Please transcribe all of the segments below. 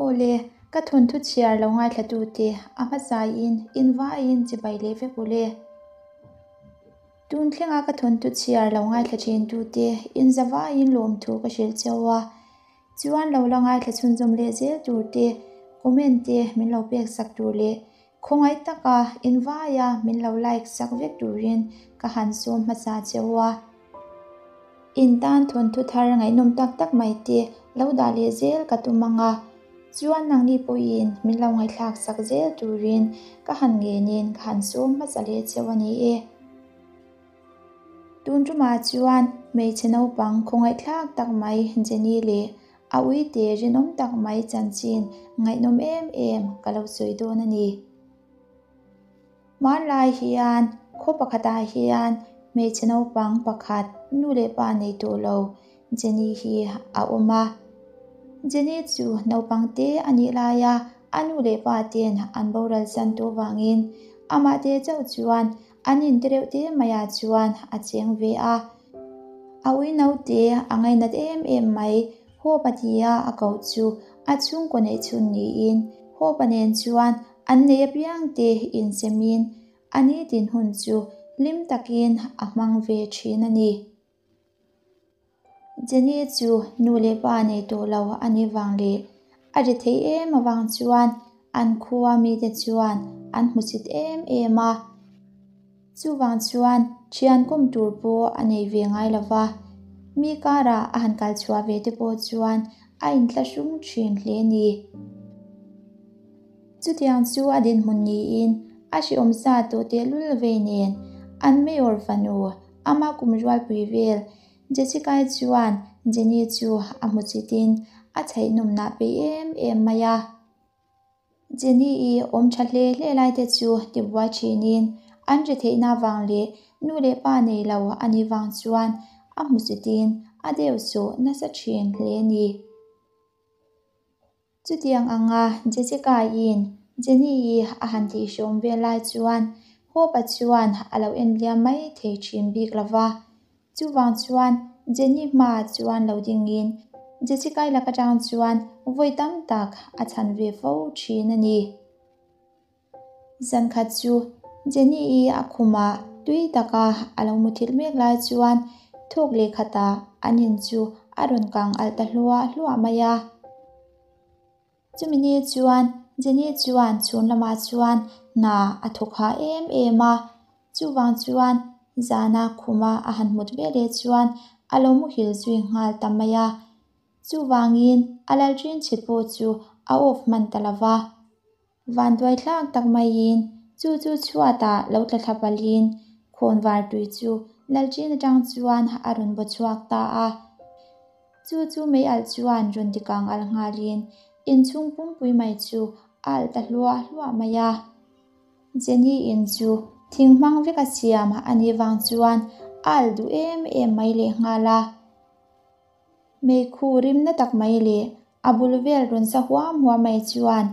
Aw le, ka thawnthu chhiar lo ngaithlatute a hmasaiin in vaiin chibai leh vek u le. Tun thlenga ka thawnthu chhiar lo ngaithla thintute in za vaiin lawmthu ka hrilh cheu a, chuan lo la ngaithla chhunzawm leh zel turte comment te min lo pek sak tur leh Khawngaih taka invaia min lo like sak vek turin ka han sawm hmasa cheu a. In tan thawnthu thar ngaihnawm tak tak mai te lo dah leh zel ka tum ang a, chuan nangni pawhin min lo ngaihthlak sak zel turin ka han ngenin ka han sawm hmasa leh cheu a ni e. Tun tumah chuan hmeichhe naupang khawngaihthlak tak mai Jenny leh A uite rinawm tak mai chanchin ngaihnawm em em ka lo sawi dawn a ni. Hmanlai hian khaw pakhatah hian hmeichhe naupang pakhat nu leh pa nei tawh lo Jenny hi a awm a. Jenny chu naupang te a nih laia a nu leh pa ten an boral san tawh vangin amah te chauh chuan an inte reuh te maiah chuan a cheng ve a. A ui naute a ngainat em em mai, Hope-a tia a koh chu a chhungkaw neih chhun niin Hope-a nen chuan an nei apiang te insemin a nitin hun chu hlim takin a hmang ve thin a ni. Jenny chu nu leh pa nei tawh lo a nih vang leh a ri thei em avang chuan an khua mite chuan an hmusit em em a. Chuvang chuan thian kawm tur pawh a nei ve ngai lo va, mi karah a han kal chhuah ve te pawh chuan a inthlahrung thin hle ni. Chutiang chu a dinhmun niin a hrehawm sa tawh tehlul vei nen an mayor fanu ama kum rualpui vel Jessica-i chuan Jenny chu a hmu chitin a chhaihnawmnah peih em em mai a. Jenny-i awm tha hle hle lai te chu tibuai thinin an ri theihna vang leh nu leh pa nei lo a nih vang chuan a hmu chitin a deuh sawh nasa thin hle a ni. Chutiang anga Jessica-i'n Jenny-i a han tihhrawm vel lai chuan Hope-a chuan a lo en liam mai thei thin bik lo va. Chuvang chuan Jenny hmaah chuan lo dingin Jessica-i lak atang chuan vawi tam tak a chhan ve fo thin a ni. Zankhat chu Jenny-i a khumah tui taka a lo muthilh mek lai chuan thawk leh khatah an in chu a rawn kang alh ta hluah hluah mai a. Chumi ni chuan Jenny chuan chhun lamah chuan hna a thawk hah em em a, chuvang chuan zana khuma a han hmut veleh chuan a lo muhil zui nghal ta mai a. Chuvangin a lalṭin chhit pawh chu a off hman ta lo va. Vanduai thlak tak maiin chu chu chhuatah lo tla thla palhin khawnvar tui chu lalṭin atang chuan a rawn baw chhuak ta a. Chu chu mei alh chuan rawn tikang alh nghalin inchhung pumpui mai chu a alh ta hluah hluah mai a. Jenny in chu thing hmang vek a siam a nih vang chuan a alh duh em em mai lehnghal a. Meikhu rimna tak mai leh a bul vel rawn sa huam huam mai chuan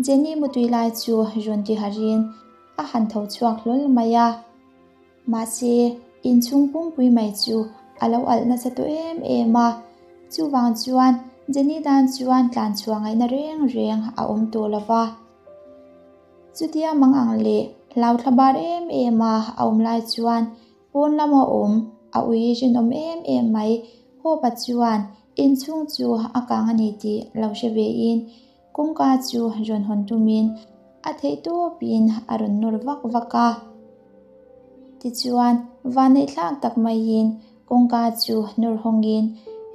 Jenny mutui lai chu rawn ti harin a han tho chhuak hlawl mai a. Mahse, inchhung pumpui mai chu a lo alh nasa tawh em em a, chuvang chuan Jenny tan chuan tlan chhuah ngaihna reng reng a awm tawh lo va. Chutia mang ang leh hlau thla bar em em a a awm lai chuan Pawn lama awm a ui rinawm em em mai. Hope-a chuan inchhung chu a kang a ni tih lo hre vein kawngka chu rawn hawn tumin a theih tawpin a rawn nawr vak vak a. Tichuan, vanneihthlak tak maiin kawngka chu nawr hawngin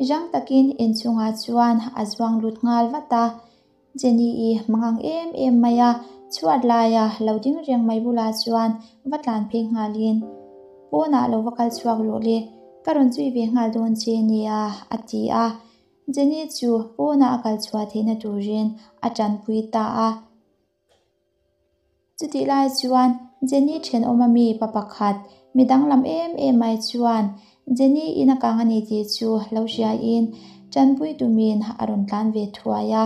rang takin inchhungah chuan a zuang lut nghal vat a. Jenny-i mangang em em mai a, chhuat laia lo ding reng mai bulah chuan va tlan phei nghalin, Pawnah lo va kal chhuak rawh le, ka rawn zui ve nghal dawn che nia, a ti a. Jenny chu pawnah a kal chhuah theihna turin a tanpui ta a. Chutih lai chuan Jenny thenawm ami pa pakhat mi danglam em em mai chuan Jenny in a kang a ni tih chu lo hriain tanpui tumin a rawn tlan ve thuai a.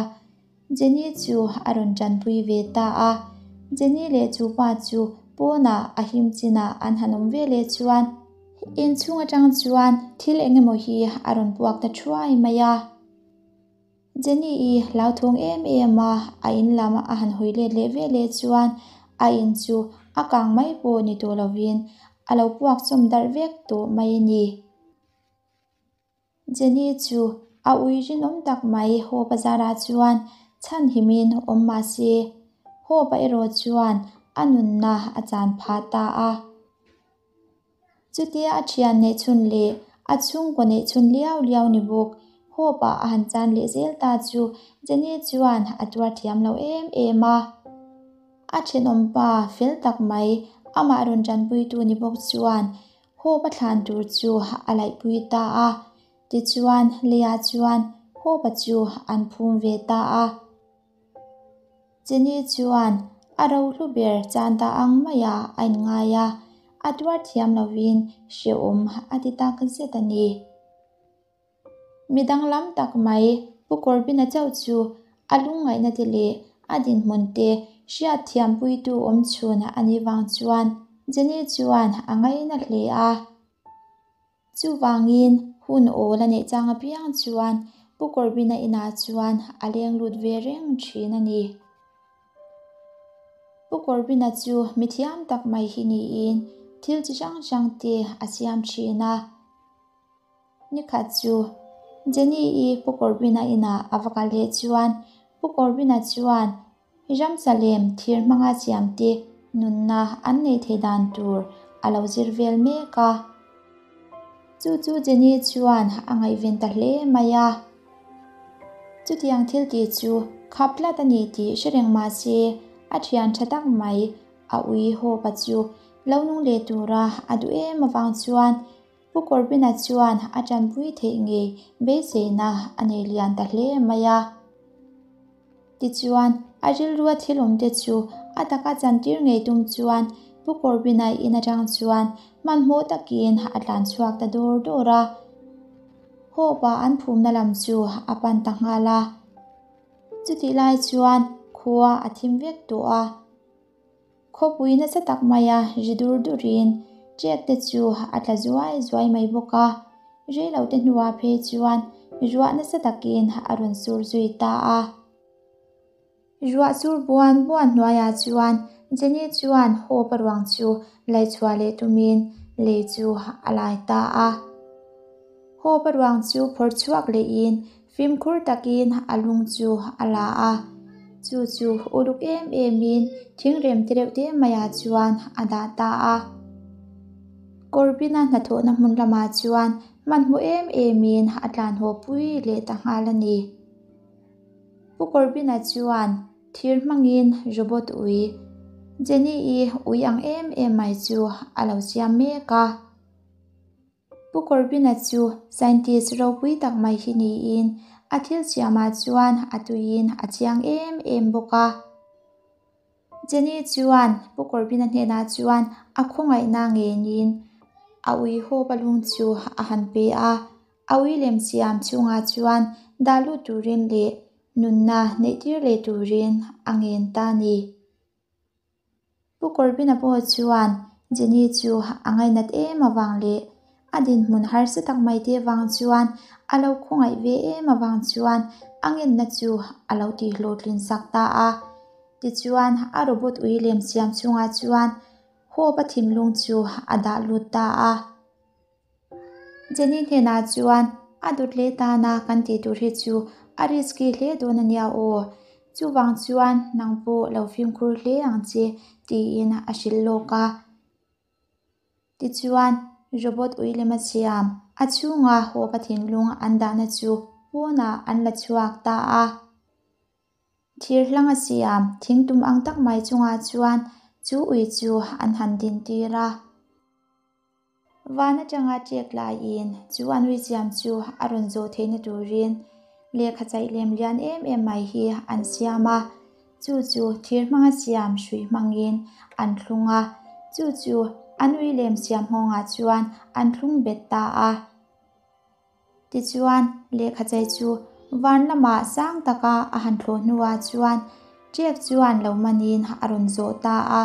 Jenny chu a rawn tanpui ve ta a. Jenny leh chu pa chu pawnah a him chinah an han awm ve leh chuan inchhung atang chuan thil eng emaw hi a rawn puak ta thuai mai a. Jenny-i hlauthawng em em a a in lam a han hawi let leh ve leh chuan a in chu a kang mai pawh ni tawh lovin a lo puak chawm darh vek tawh mai a ni. Jenny chu a ui rinawm tak mai Hope-a zarah chuan chhanhimin awm mah se, Hope-a erawh chuan a nunna a chan phah ta a. Chutia a thian neih chhun leh a chhungkaw neih chhun liau liau ni bawk Hope-a a han chan leh zel ta chu Jenny chuan a tuar thiam lo em em a. A thenawmpa fel tak mai amah rawn tanpuitu ni bawk chuan Hope-a thlan tur chu a laihpui ta a. Tichuan leiah chuan Hope-a chu an phum ve ta a. Jenny chuan a rohlu ber chan ta ang maiah a inngai a, a tuar thiam lovin hrehawm a ti tak zet a ni. Mi danglam tak mai Pu Corbyn-a chauh chu a lungngaihna te leh a dinhmun te hriat thiampuitu awm chhun a nih vang chuan Jenny chuan a ngaina hle a. Chuvangin hun awl a neih chang apiang chuan Pu Corbyn-a inah chuan a leng lut ve reng thin a ni. Pu Corbyn-a chu mi thiam tak mai hi niin thil chi hrang hrang te a siam thin a. Nikhat chu Jenny-i Pu Corbyn-a inah a va kal leh chuan Pu Corbyn-a chuan Ramsa lem thir hmanga siamte nunna an neih theih dan tur a lo zir vel mek a. Chu chu Jenny chuan a ngaihven ta hle mai a. Chutiang thil tih chu khap tlat a ni tih hre reng mah se a thian tha tak mai a ui Hope-a chu lo nung leh tura a duh em avang chuan Pu Corbyn-a chuan a tanpui theih ngei beiseina a nei lian ta hle mai a. Tichuan, a rilrua thil awmte chu a taka chantir ngei tum chuan Pu Corbyn-a in atang chuan hmanhmawh takin a tlan chhuak ta dawr dawr a. Hope-a an phumna lam chu a pan ta nghal a. Chutih lai chuan khua a thim vek tawh a. Khawpui nasa tak maia ri dur durin ṭek te chu a tla zuai zuai mai bawk a, reilote hnuah phei chuan ruah nasa takin a rawn sur zui ta a. Ruah sur buan buan hnuaiah chuan Jenny chuan Hope-a ruang chu laihchhuah leh tumin lei chu a lai ta a. Hope-a ruang chu phawrh chhuak lehin Fimkhur takin a lung chu a la a, chu chu uluk em emin thingrem te reuh te maiah chuan a dah ta a. Corbyn-a hnathawhna hmun lamah chuan hmanhmawh em emin a tlan haw pui leh ta nghal a ni. Pu Corbyn-a chuan thir hmangin robot ui, Jenny-i ui ang em em mai chu a lo siam mek a. Pu Corbyn-a chu scientist ropui tak mai hi niin a thil siamah chuan a tuiin a chiang em em bawk a. Jenny chuan Pu Corbyn-a hnenah chuan a khawngaihna ngenin a ui haw palung chu a han pe a, a ui lem siam chhungah chuan dah lut turin leh nunna neihtir leh turin a ngen ta a ni. Pu Corbyn-a pawh chuan Jenny chu a ngainat em avang leh a dinhmun harsa tak mai te vang chuan a lo khawngaih ve em avang chuan a ngenna chu a lo tihhlawhtlin sak ta a. Tichuan a robot ui lem siam chungah chuan Hope-a thinlung chu a dah lut ta a. Jenny hnenah chuan a dawt leh tana kan tih tur hi chu a risky hle dawn a nia aw, chuvang chuan nang pawh lo fimkhur hle ang che tiin a hrilh lawk a. Tichuan robot ui lema siam a chhunga Hope-a thinlung an dahna chu pawnah an la chhuak ta a. Thir hlang a siam thingtum ang tak mai chungah chuan chu ui chu an han dintir a. Van atanga ṭek laiin chu an uichiam chu a rawn zawh theihna turin lehkha chaih lem lian em em mai hi an siam a, chu chu thir hmanga siam hrui hmangin an thlung a, chu chu an ui lem siam nghawngah chuan an thlung bet ta a. Tichuan, lehkha chei chu van lamah sang taka a han thlawh hnuah chuan ṭek chuan lo manin a rawn zawh ta a.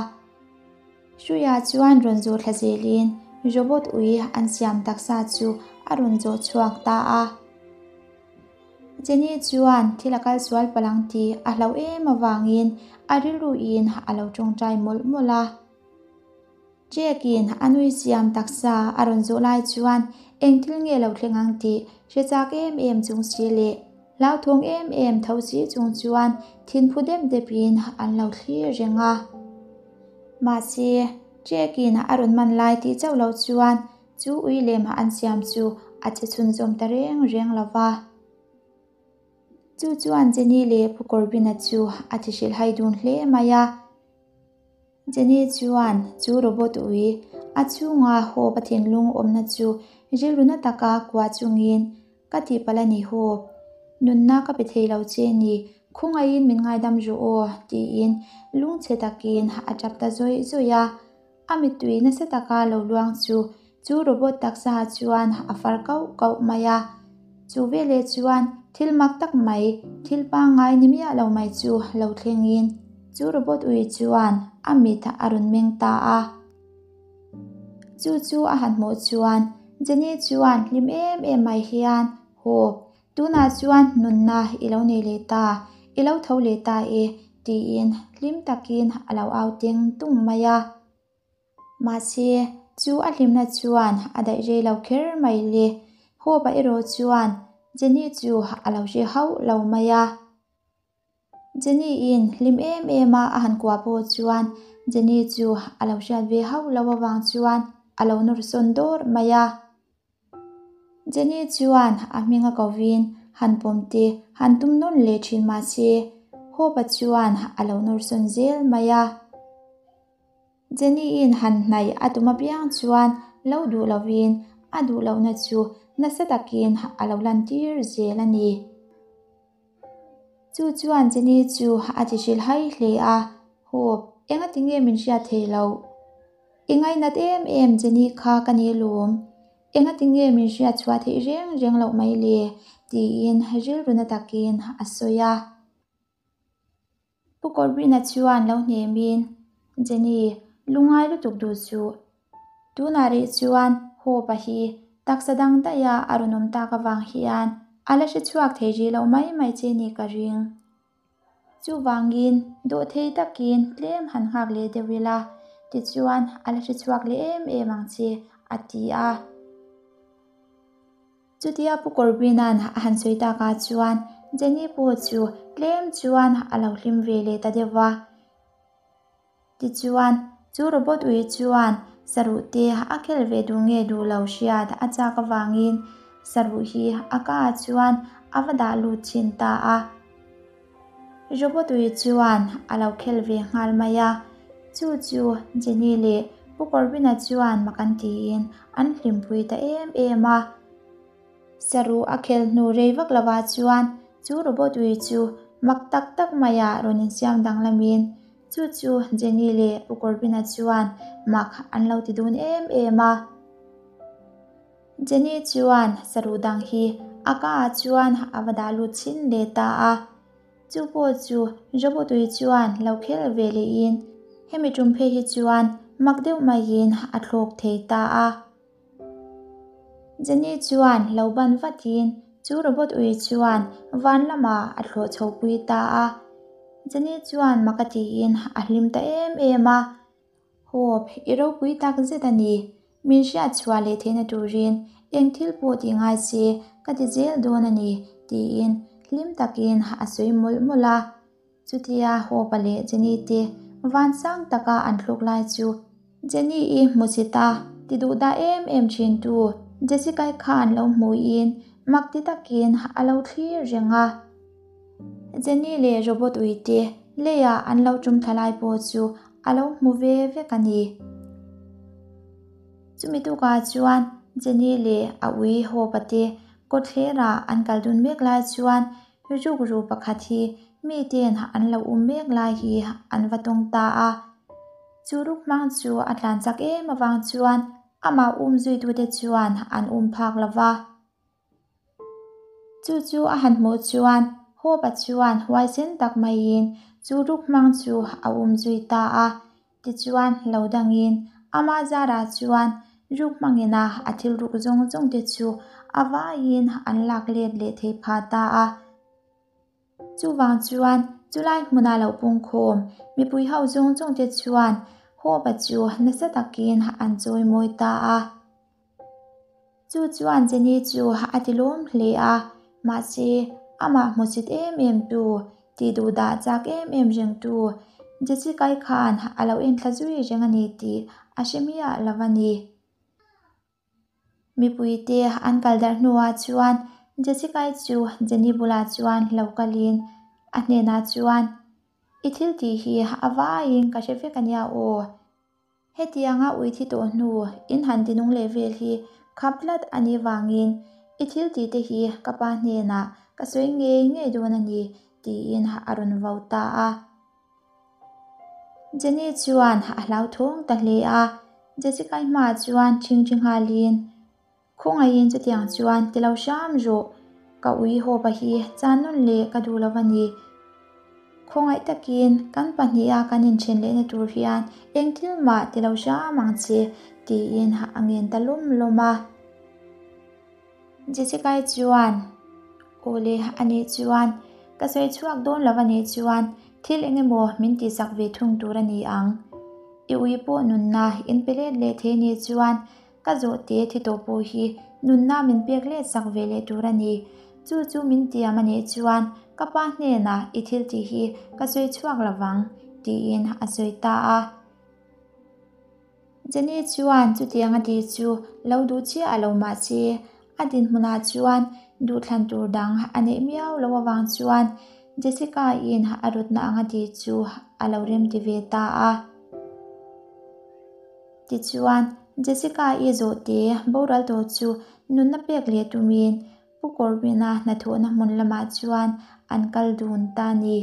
Hruiah chuan rawn zawh thla zelin robot ui an siam taksa chu a rawn zawh chhuak ta a. Jenny chuan thil a kal sual palh ang tih a hlauh em avangin a rilruin a lo tawngtai mawlh mawlh a. Jack-in a nui siam taksa a rawn zawh lai chuan eng thil nge lo thleng ang tih hre chak em em chung si leh hlauthawng em em tho si chung chuan thinphu dep depin an lo thlir reng a. Mahse, Jack-in a rawn man lai tih chauh loh chuan chu ui lem an siam chu a che chhunzawm ta reng reng lo va. Chu chuan Jenny leh Pu Corbin-a chu a ti hrilhhai dun hle mai a. Jenny chuan chu robot ui a chhunga Hope a thinlung awmna chu rilru na taka kuah chungin, Ka tihpalh a ni Hope, nunna ka pe thei lo che ni, khawngaihin min ngaidam rawh aw, tiin lungchhe takin a tap ta zawih zawih a. A mittui nasa taka lo luang chu chu robot taksa chuan a far kauh kauh mai a. Chu veleh chuan thil mak tak mai, thil pangngai ni miah lo mai chu lo thlengin chu robot ui chuan a mit a rawn meng ta a. Chu chu a han hmuh chuan Jenny chuan hlim em em mai hian, Haw, Tunah chuan nunna i lo nei leh ta, i lo tho leh ta e, tiin hlim takin a lo au teng tung mai a. Mahse, chu a hlimna chuan a daih rei lo kher mai le. Hope-a erawh chuan Jenny chu a lo hre hauh lo mai a. Jenny-in hlim em em a a han kuah pawh chuan Jenny chu a lo hriat ve hauh lo avang chuan a lo nawr sawn dawr mai a. Jenny chuan a hming a kovin han pawm te han tum nawn leh thin mahse Hope-a chuan a lo nawr sawn zel mai a. Jenny-in han hnaih a tum apiang chuan lo duh lovin a duh lohna chu nasa takin a lo lantir zel a ni. Chu chuan Jenny chu a ti hrilh hai hle a, Hope, engati nge min hriat thei loh? I ngainat em em Jenny kha ka ni lawm, engati nge min hriat chhuah theih reng reng loh mai le? tiin rilru na takin a sawi a. Pu Corbyn-a chuan lo hnemin, Jenny, lungai lutuk duh suh. Tunah rih chuan Hope-a hi taksa dang daiha a rawn awm tak avang hian a la hre chhuak thei rih loh mai mai che ni ka ring. Chuvangin dawhthei takin tlem han nghak leh deuh ila, tichuan a la hre chhuak leh em em ang che, a ti a. Chutia Pu Corbyn-a'n a han sawi takah chuan Jenny pawh chu tlem chuan a lo hlim ve leh ta deuh va. Tichuan, chu robot ui chuan saruh te a khel ve duh nge duh lo hriat a chak avangin saruh hi a ka ah chuan a va dah lut thin ta a. Robot ui chuan a lo khel ve nghal mai a, chu chu Jenny leh Pu Corbyn-a chuan mak an tiin an hlimpui ta em em a. Saruh a khel hnu rei vak lovah chuan chu robot ui chu mak tak tak maiah rawn insiam danglamin chu chu Jenny leh Pu Corbyn-a chuan mak an lo ti dun em em a. Jenny chuan saruh dang hi a ka ah chuan a va dah lut chhin leh ta a. Chu pawh chu robot ui chuan lo khel ve lehin hemi tum phei hi chuan mak deuh maiin a thlawk thei ta a. Jenny chuan lo ban vatin chu robot ui chuan van lamah a thlawh chho pui ta a. Jenny chuan mak a tiin a hlim ta em em a. Hope, i ropui tak zet a ni. Min hriat chhuah leh theihna turin eng thil pawh tih ngai se ka ti zel dawn a ni, tiin hlim takin a sawi mawlh mawlh a. Chutia Hope-a leh Jenny te van sang taka an thluk lai chu Jenny-i hmu chit a, ti duh dah em em thin tu Jessica-i khan lo hmuin mak ti takin a lo thlir reng a. Jenny leh robot uite leiah an lo tum thla lai pawh chu a lo hmu ve vek a ni. Chumi tukah chuan Jenny leh a ui Hope-a te kawtthlerah an kal dun mek lai chuan rukru pakhat hi miten an lo um mek lai hi an va tawng ta a. Chu ruk hmang chu a tlan chak em avang chuan amah um zuitute chuan an um phak lo va. Chu chu a han hmuh chuan Hope-a chuan huaisen tak maiin chu ruk hmang chu a um zui ta a. Tichuan lo dangin ama zarah chuan ruk hmangina a thil ruk zawng zawng te chu a vaiin an lak let leh thei phah ta a. Chuvang chuan chulai hmuna lo pungkhawm mipui ho zawng zawng te chuan Hope-a chu nasa takin an chawimawi ta a. Chu chuan Jenny chu a ti lawm hle a, mahse amah hmusit em em tu, tih duh dah chak em em reng tu Jessica-i khan a lo enthla zui reng a ni tih a hre miah lo a ni. Mipuite an kal darh hnuah chuan Jessica-i chu Jenny bulah chuan lo kalin a hnenah chuan, I thil tih hi a vaiin ka hre vek a nia aw. Hetianga ui thi tawh hnu in han ti nung leh vel hi khap tlat a nih vangin i thil tih te hi ka pa hnenah ka sawi ngei ngei dawn a ni tiin a rawn vau ta a. Jenny chuan a hlauthawng ta hle a, Jessica-i hmaah chuan ṭhingṭhi nghalin, Khawngaihin chutiang chuan ti lo hram rawh, ka ui hawpa hi chan nawn leh ka duh lo a ni. Khawngaih takin kan pahniha kan inṭhen lehna tur hian eng thil mah ti lo hram ang che, tiin a ngen ta lawm lawm a. Jessica-i chuan, Awle, a nih chuan, ka sawi chhuak dawn lo a nih chuan thil eng emaw min tihsak ve thung tur a ni ang. I ui pawh nunna in pe let leh thei nih chuan ka zawhte thi tawh pawh hi nunna min pek let sak ve leh tur a ni. Chu chu min tiam a nih chuan ka pa hnenah i thil tih hi ka sawi chhuak lo vang, tiin a sawi ta a. Jenny chuan chutiang a tih chu lo duh chiah a lo mah se, a dinhmunah chuan duhthlan tur dang a neih miau loh avang chuan Jessica-in a rawtna ang a tih chu a lo remti ve ta a. Tichuan, Jessica-i zawhte boral tawh chu nunna pek leh tumin Pu Corbyn-a hnathawhna hmun lamah chuan an kal dun ta a ni.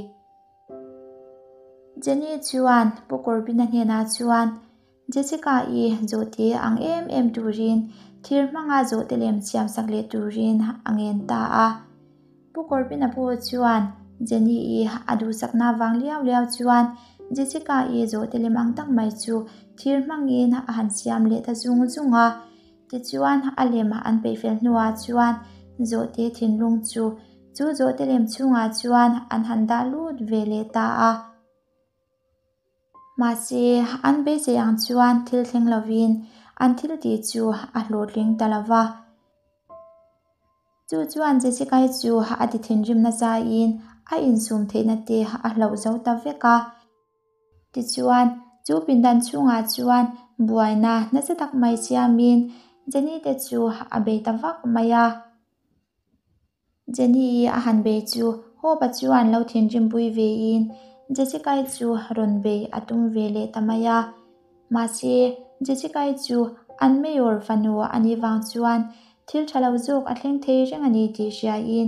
Jenny chuan Pu Corbyn-a hnenah chuan Jessica-i zawhte ang em em turin thir hmanga zawhte lem siam sak leh turin a ngen ta a. Pu Corbyn-a pawh chuan Jenny-i a duhsakna vang liau liau chuan Jessica-i zawhte lem ang tak mai chu thir hmangin a han siam leh ta zung zung a. Tichuan, a lem an peih fel hnuah chuan zawhte thinlung chu chu zawhte lem chhungah chuan an han dah lut ve leh ta a. Mahse, an beisei ang chuan thil thleng lovin an thil tih chu a hlawhtling ta lo va. Chu chuan Jessica-i chu a ti thinrim nasain a insum theihna te a hlauh zo ta vek a. Tichuan, chu pindan chhungah chuan buaina nasa tak mai siamin Jenny te chu a bei ta vak mai a. Jenny-i a han bei chu Hope-a chuan lo thinrimpui vein Jessica-i chu rawn bei a tum ve leh ta mai a. Mahse, Jessica-i chu an mayor fanu a nih vang chuan thil tha lo zawk a thleng thei reng a ni tih hriain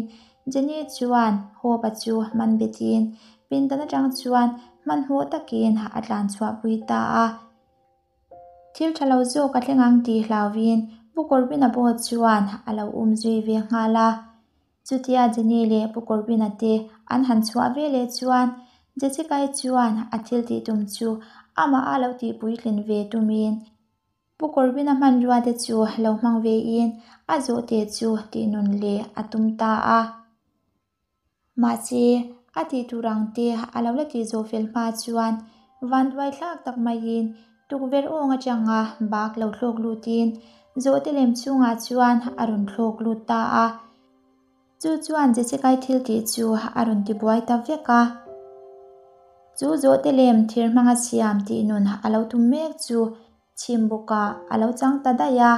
Jenny chuan Hope-a chu man betin pindan atang chuan hmanhmawh takin a tlan chhuahpui ta a. Thil tha lo zawk a thleng ang tih hlauhin Pu Corbyn-a pawh chuan a lo um zui ve nghal a. Chutia Jenny leh Pu Corbyn-a te an han chhuah ve leh chuan Jessica-i chuan a thil tih tum chu amah a lo tih puitlin ve tumin Pu Corbyn-a hmanrua te chu lo hmang vein a zawhte chu tih nun leh a tum ta a. Mahse, a tih tur ang te a lo la tih zawh fel hma chuan vanduai thlak tak maiin tukverh awng atanga bak lo thlawk lutin zawhte lem chhungah chuan a rawn thlawk lut ta a. Chu chuan Jessica-i thil tih chu a rawn ti buai ta vek a. Chu zawhte lem thir hmanga siam tih nun a lo tum mek chu Chhim bawkah a lo chang ta daih a.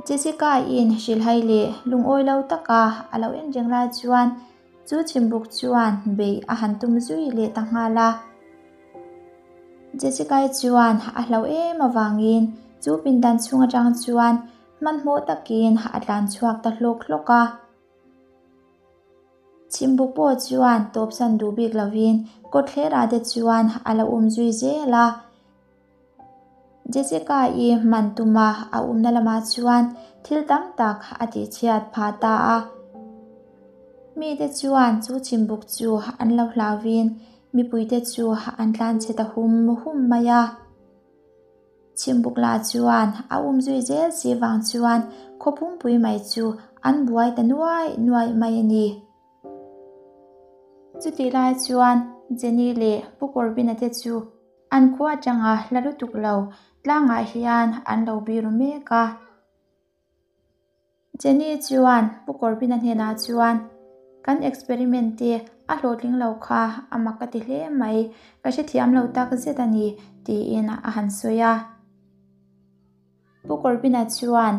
Jessica-in hrilhhai leh lungawi lo taka a lo en reng lai chuan chu chhimbuk chuan beih a han tum zui leh ta nghal a. Jessica-i chuan a hlauh em avangin chu pindan chhung atang chuan hmanhmawh takin a tlan chhuak ta hlawk hlawk a. Chhimbuk pawh chuan tawpsan duh bik lovin kawtthlerah te chuan a lo awm zui zel a. Jessica-i hman tuma a awmna lamah chuan thil tam tak a tihchhiat phah ta a. Mite chuan chu chhimbuk chu an lo hlauhin mipuite chu an tlanchhe ta hum hum mai a. Chhimbuk lah chuan a um zui zel si vang chuan khaw pumpui mai chu an buai ta nuai nuai mai a ni. Chutih lai chuan Jenny leh Pu Corbyn-a te chu an khua atanga hla lutuk lo tlangah hian an lo biru mek a. Jenny chuan Pu Corbyn-a hnenah chuan, Kan experiment te a hlawhtling lo kha a mak ka ti hle mai, ka hrethiam lo tak zet a ni, tiin a han sawi a. Pu Corbyn-a chuan,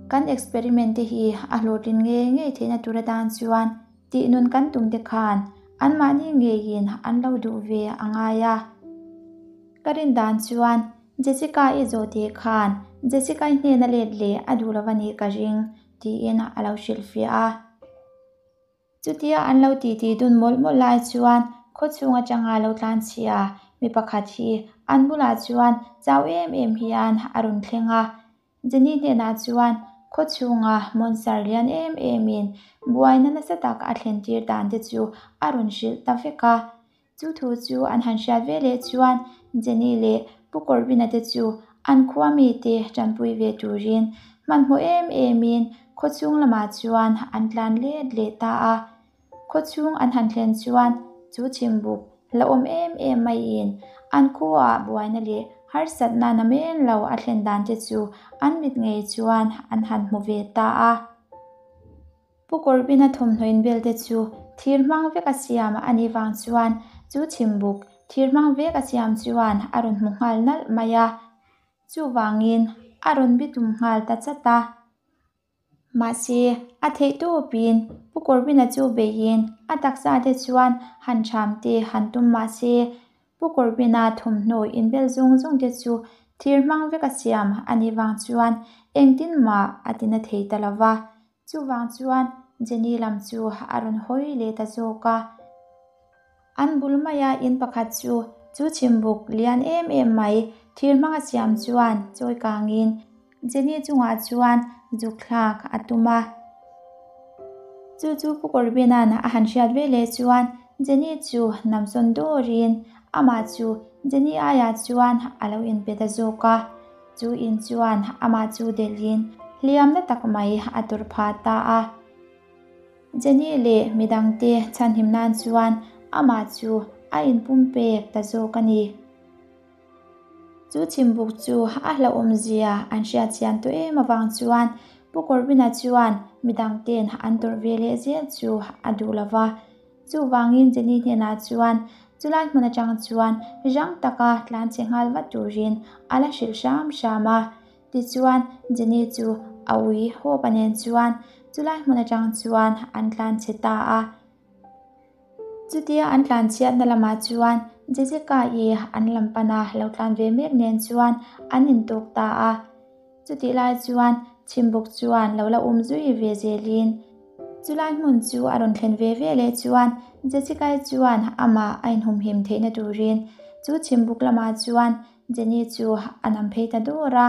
Kan experiment te hi a hlawhtlin ngei ngei theihna tur atan chuan tih nun kan tum te khan anmahni ngeiin an lo duh ve a ngai a. Ka rin dan chuan Jessica-i zawhte khan Jessica-i hnena let leh a duh lo a nih ka ring, tiin a lo hrilhfiah a. Chutia an lo titi dun mawlh mawlh lai chuan khawchhung atanga lo tlanchhia mi pakhat hi an bulah chuan chau em em hian a rawn thleng a. Jenny hnenah chuan khawchhunga monster lian em emin buaina nasa tak a thlen tir dan te chu a rawn hrilh ta vek a. Chu thu chu an han hriat ve leh chuan Jenny leh Pu Corbyn-a te chu an khua mite tanpui ve turin hmanhmawh em emin khawchhung lamah chuan an tlan let leh ta a. Khawchhung an han thlen chuan chu chhimbuk hlauhawm em em maiin an khuaah buaina leh harsatna namen lo a thlen dan te chu an mit ngei chuan an han hmu ve ta a. Pu Corbyn-a thawmhnaw inbel te chu thir hmang vek a siam a nih vang chuan chu chhimbuk thir hmang vek a siam chuan a rawn hmu nghal nalh mai a, chuvangin a rawn bitum nghal ta chat a. Mahse, a theih tawpin Pu Corbyn-a chu beiin a taksa te chuan han ṭham te han tum mahse, Pu Corbyn-a thawmhnaw inbel zawng zawng te chu thir hmang vek a siam a nih vang chuan engtin mah a ti na thei ta lo va. Chuvang chuan Jenny lam chu a rawn hawi leh ta zawk a. An bul maia in pakhat chu chu chhimbuk lian em em mai thir hmanga siam chuan chawi kangin Jenny chungah chuan zuk thlak a tum a. Chu chu Pu Corbyn-a'n a han hriat ve leh chuan Jenny chu namsawn dawrin amah chu Jenny aiah chuan a lo inpe ta zawk a. Chu in chuan amah chu delhin hliamna tak mai a tawrh phah ta a. Jenny leh midangte chhanhim nan chuan amah chu a inpumpek ta zawk a ni. Chu chhimbuk chu a hlauhawmzia an hriat chian tawh em avang chuan Pu Corbyn-a chuan midangten an tawrh ve leh zel chu a duh lo va. Chuvangin Jenny hnenah chuan chulai hmun atang chuan rang taka tlan che nghal vat turin a la hrilh hram hram a. Tichuan Jenny chu a ui Hope-a nen chuan chulai hmun atang chuan an tlan che ta a. Chutia an tlan chhiatna lamah chuan Jessica-i an lam pana lo tlan ve mek nen chuan an intawk ta a. Chutih lai chuan Chhimbuk chuan lo la um zui ve zelin chulai hmun chu a rawn thlen ve ve leh chuan Jessica-i chuan amah a inhumhim theihna turin chu Chhimbuk lamah chuan Jenny chu a nam phei ta dawr a.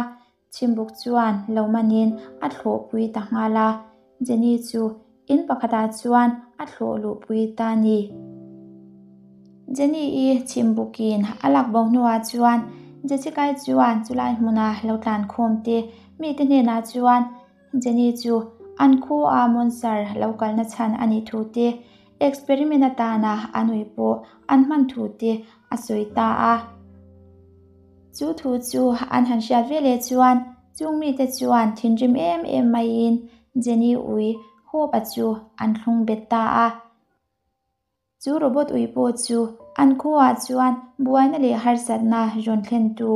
Chhimbuk chuan lo manin a thlawhpui ta nghal a, Jenny chu in pakhatah chuan a thlawh luhpui ta a ni. Jenny-i chhimbukin a lak bo hnuah chuan Jessica-i chuan chulai hmuna lo tlan khawm te mite hnenah chuan Jenny chu an khua monster lo kalna chhan a nih thu te, experiment atana a nui pawh an hman thu te a sawi ta a. Chu thu chu an han hriat ve leh chuan chung mite chuan thinrim em em maiin Jenny ui Hope-a chu an thlung bet ta a. Chu robot ui pawh chu an khuaah chuan buaina leh harsatna rawn thlentu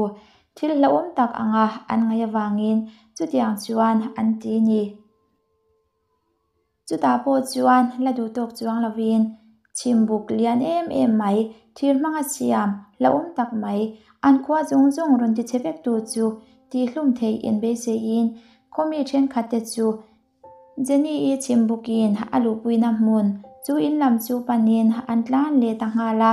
thil hlauhawm tak anga an ngaih avangin chutiang chuan an ti ni. Chutah pawh chuan la duh tawk chuang lovin chhimbuk lian em em mai, thir hmanga siam hlauhawm tak mai, an khua zawng zawng rawn ti chhe vek tu chu tihhlum theih inbeiseiin khawmi thenkhat te chu Jenny-i chhimbukin a luhpuina hmun chu in lam chu panin an tlan leh ta nghal a.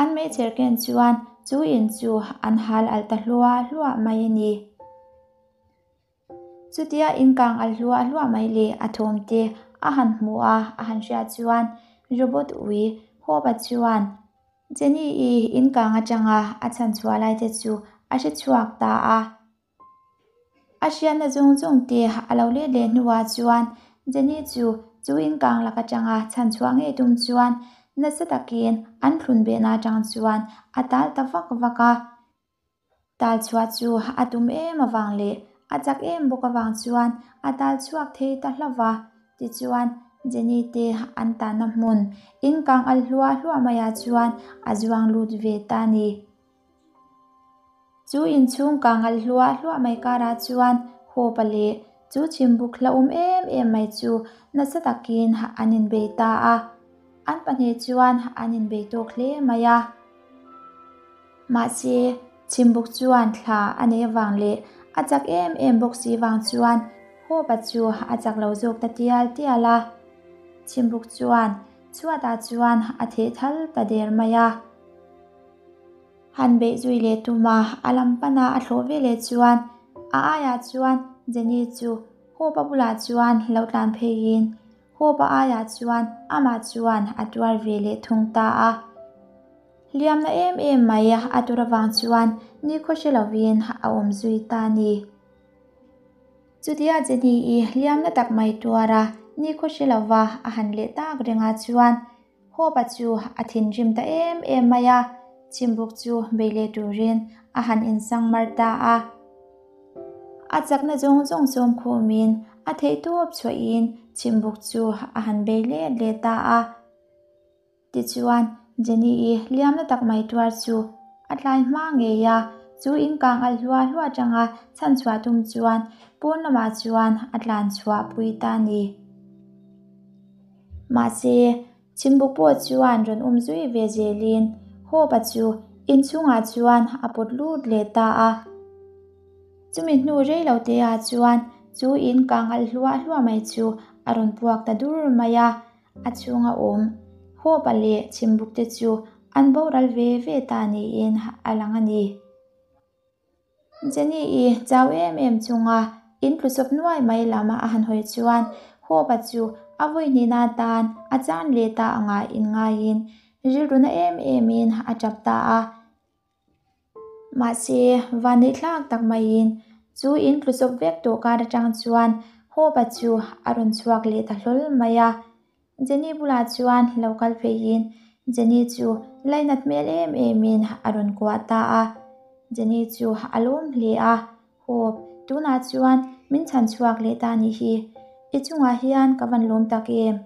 An meichher ken chuan chu in chu an hal alh ta hluah hluah mai a ni. Chutia inkang alh hluah hluah mai leh a thawm te a han hmuh a, a han hriat chuan robot ui Hope-a chuan Jenny-i inkang atanga a chhan chhuah lai te chu a hre chhuak ta a. A hriatna zawng zawng te a lo let leh hnuah chuan Jenny chu Chu inkang lak atanga chhan chhuah ngei tum chuan nasa takin an thlun behna atang chuan a tal ta vak vak a. Tal chhuah chu a tum em avang leh a chak em bawk avang chuan a tal chhuak thei ta hlauh va. Tichuan, Jenny te an tanna hmun inkang al hluah hluah maiah chuan a zuang lut ve ta a ni. Chu inchhung kang al hluah hluah mai karah chuan Hope-a leh chu chhimbuk hlauhawm em em mai chu nasa takin an inbei ta a. An pahnih chuan an inbei tawk hle mai a. Mahse, chhimbuk chuan thla a neih avang leh a chak em em bawk si vang chuan Hope-a chu a chak lo zawk ta tial tial a. Chhimbuk chuan chhuatah chuan a theh thal ta der mai a. Han beih zui leh tuma a lam pana a thlawh ve leh chuan a aiah chuan Jenny chu Hope-a bulah chuan lo tlan pheiin Hope-a aiah chuan amah chuan a tuar ve leh thung ta a. Hliamna em em mai a tur avang chuan nikhaw hre lovin a awm zui ta a ni. Chutia Jenny-i hliamna tak mai tuara nikhaw hre lova a han leh tak rengah chuan Hope-a chu a thinrim ta em em mai a, chhimbuk chu bei leh turin a han insang mar ta a. A chakna zawng zawng sawm khumin a theihtawp chhuahin chhimbuk chu a han bei let leh ta a. Tichuan, Jenny-i hliamna tak mai tuar chu a tlai hma ngei a, chu inkang alh hluah hluah atanga chhanchhuah tum chuan pawn lamah chuan a tlan chhuah pui ta a ni. Mahse, chhimbuk pawh chuan rawn um zui ve zelin Hope-a chu inchhungah chuan a pawt lut leh ta a. Chumi hnu rei lo te ah chuan chu in kang alh hluah hluah mai chu a rawn puak ta dur mai a, a chhunga awm Hope-a leh chhimbuk te chu an boral ve ve ta niin a lang a ni. Jenny-i chau em em chunga in tlusawp nuai mai lam a han hawi chuan Hope-a chu a vawi hnihna atan a chan leh ta anga inngaiin rilru na em emin a tap ta a. Mahse, vanneih thlak tak maiin chu in tlusawp vek tawh kar atang chuan Hope-a chu a rawn chhuak leh ta hlawl mai a. Jenny bulah chuan lo kal pheiin Jenny chu lainat hmel em emin a rawn kuah ta a. Jenny chu a lawm hle a, Hope, tunah chuan min chhan chhuak leh ta nih hi. I chungah hian ka van lawm tak em?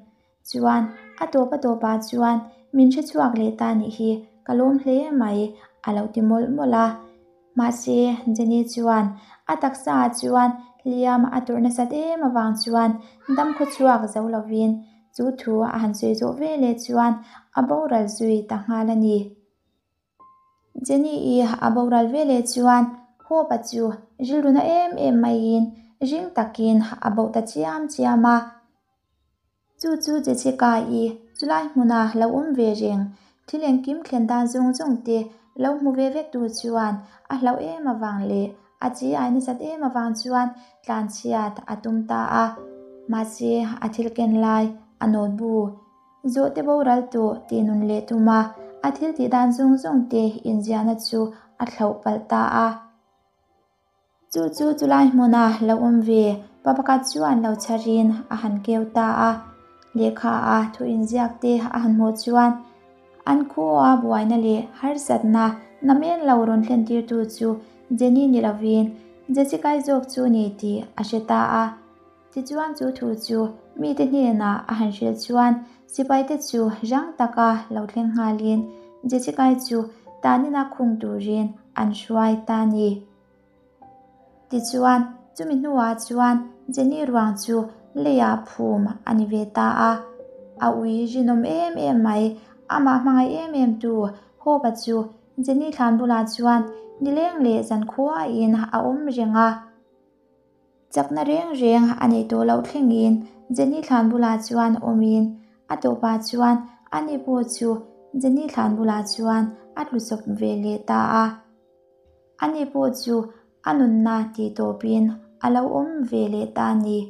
Chuan a tawp a tawpah chuan min hre chhuak leh ta nih hi ka lawm hle mai, a lo ti mawlh mawlh a. Mahse, Jenny chuan a taksa ah chuan hliam a tawrh nasat em avang chuan dam khaw chhuak zo lovin chu thu a han sawi zawh ve leh chuan a boral zui ta nghal a ni. Jenny-i a boral ve leh chuan Hope-a chu rilru na em em maiin ring takin a boh ta chiam chiam a. Chu chu Jessica-i chulai hmuna lo awm ve reng, thil engkim thlen dan zawng zawng te lo hmu ve vek tur chuan a hlauh em avang leh a chi ai nasat em avang chuan tlanchhiat a tum ta a. Mahse, a thil ken lai a nawt bu zawhte boral tawh tih nun leh tum a, a thil tih dan zawng zawng te inziahna chu a thlauh palh ta a. Chu chu chulai hmuna lo awm ve pa pakhat chuan lo chharin a han keu ta a, lehkha a thu inziak te a han hmuh chuan an khua buaina leh harsatna namen lo rawn thlen tirtu chu Jenny ni lovin Jessica-i zawk chu ni tih a hre ta a. Tichuan chu thu chu mite hnenah a han hrilh chuan sipaite chu rang taka lo thleng nghalin Jessica-i chu tanina khung turin an hruai ta a ni. Tichuan chumi hnuah chuan Jenny ruang chu leiah phum a ni ve ta a. A ui rinawm em em mai, amah hmangaih em em tu Hope-a chu Jenny thlan bulah chuan nileng leh zankhuain a awm reng a. Chakna reng reng a neih tawh loh thlengin Jenny thlan bulah chuan awmin a tawpah chuan ani pawh chu Jenny thlan bulah chuan a tlu chawp ve leh ta a. Ani pawh chu a nunna tih tawpin a lo awm ve leh ta a ni.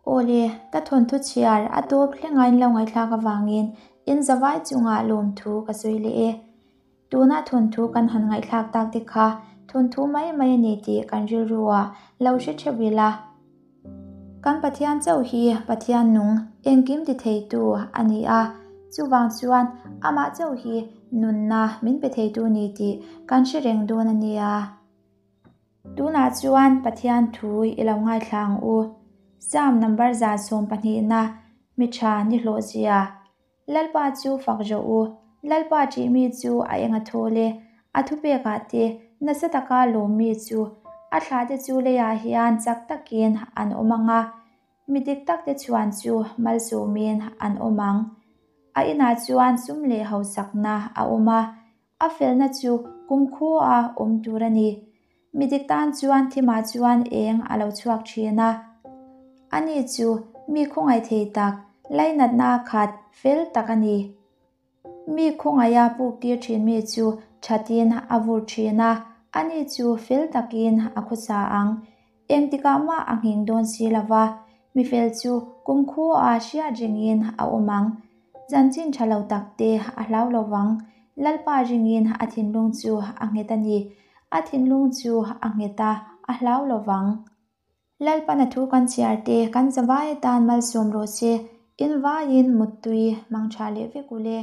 Awle, ka thawnthu chhiar a tawp thleng a in lo ngaihthlak avangin in zavai chungah lawmthu ka sawi leh e. Tuna thawnthu kan han ngaihthlak tak te kha thawnthu mai mai a ni tih kan rilru ah lo hre theuh ila. Kan Pathian chauh hi Pathian nung, engkim ti theitu a ni a, chuvang chuan amah chauh hi nunna min pe theitu ni tih kan hre reng dawn a nia. Tunah chuan Pathian thu i lo ngaithla ang u. Psalm number 112na, Mi tha ni hlawh zia. Lalpa chu fak rawh u. Lalpa ṭih mi chu a eng a thawl e. A thupekah te nasa taka lawm mi chu a thlahte chu leiah hian chak takin an awm ang a, mi dik takte chhuan chu malsawmin an awm ang. A inah chuan sum leh hausakna a awm a, a felna chu kumkhua awm tur a ni. Mi dik tan chuan thimah chuan eng a lo chhuak thin a. Ani chu mi khawngaih thei tak, lainatna khat fel tak a ni. Mi khawngaiha puk tir thin mi chu thatin a vur thin a, ani chu fel takin a khawsa ang. Engtikah mah a nghing dawn si lo va, mi fel chu kumkhua hriat ringin a awm ang. Chanchin tha lo tak te a hlau lo vang. Lalpa ringin a thinlung chu a nghet a ni. A thinlung chu a nghet a, a hlau lo vang. Lalpan a thu kan chhiar te kan zavai atan malsawm rawh se, in vaiin muttui mangtha leh vek ule.